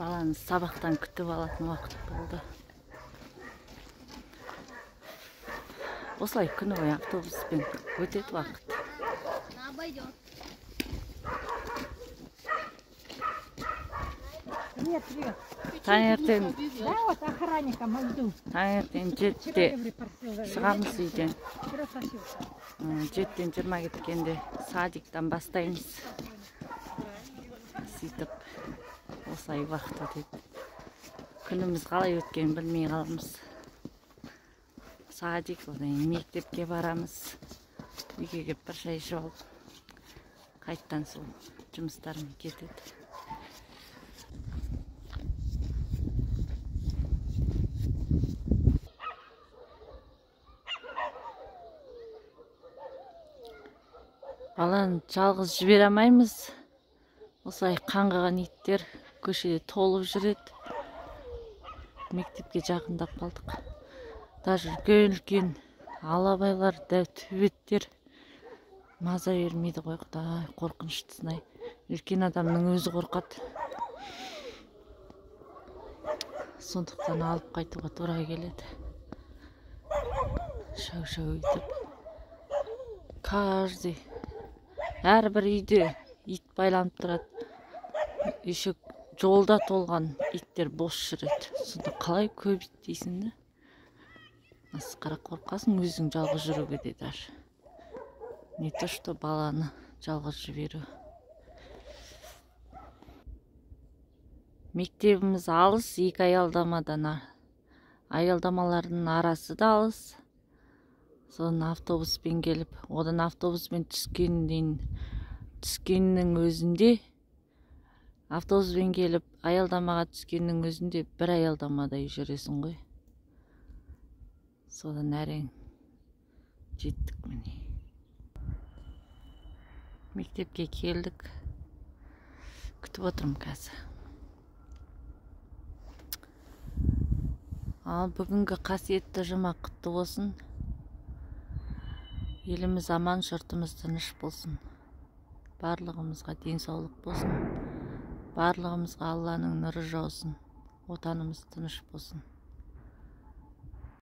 Баланы сабақтан күтіп алатын уақыт болды. Осылай күні бойы автобуспен өтеді уақыт. Привет, привет. Таңертең. Да, вот охранником иду. Таңертең 7-де шығамыз үйден. 7:20 кеткенде садиктан бастаймыз. Сөйтіп осылай уақыт өтеді. Күніміз қалай өткенін білмей қаламыз. Садик, одан кейін мектепке барамыз. Үйге келіп бір шай ішіп алып, қайтадан сол жұмыстарым кетеді. Баланы жалғыз жібере алмаймыз. Осылай қаңғыған иттер көшеде толып жүреді. Мектепке жақындап қалдық. Даже үлкен-үлкен алабайлар, дәу төбеттер маза бермейді ғой, Құдай, қорқыныштысын-ай. Үлкен адамның өзі қорқады. Сондықтан алып қайтуға тура келеді. Шау-шау етіп. Каждый, әрбір үйде ит байланып тұрады. Еще жолда толған иттер бос жүреді. Сонда қалай көп ит дейсің да? Масқара, қорқасың өзің жалғыз жүруге де даже. Не то что баланы жалғыз жіберу. Мектебіміз алыс, екі аялдамадан, аялдамалардың арасы да алыс. Содан автобуспен келіп, одан автобуспен түскеннің өзінде, автобуспен келіп аялдамаға түскеннің өзінде бір аялдамадай жүресің ғой. Содан әрең жеттік міне. Мектепке келдік. Күтіп отырмын қазір. Ал бүгінгі қасиетті жұма құтты болсын. Еліміз аман, жұртымыз тыныш болсын. Барлығымызға денсаулық болсын. Барлығымызға Алланың нұры жаусын. Отанымыз тыныш болсын.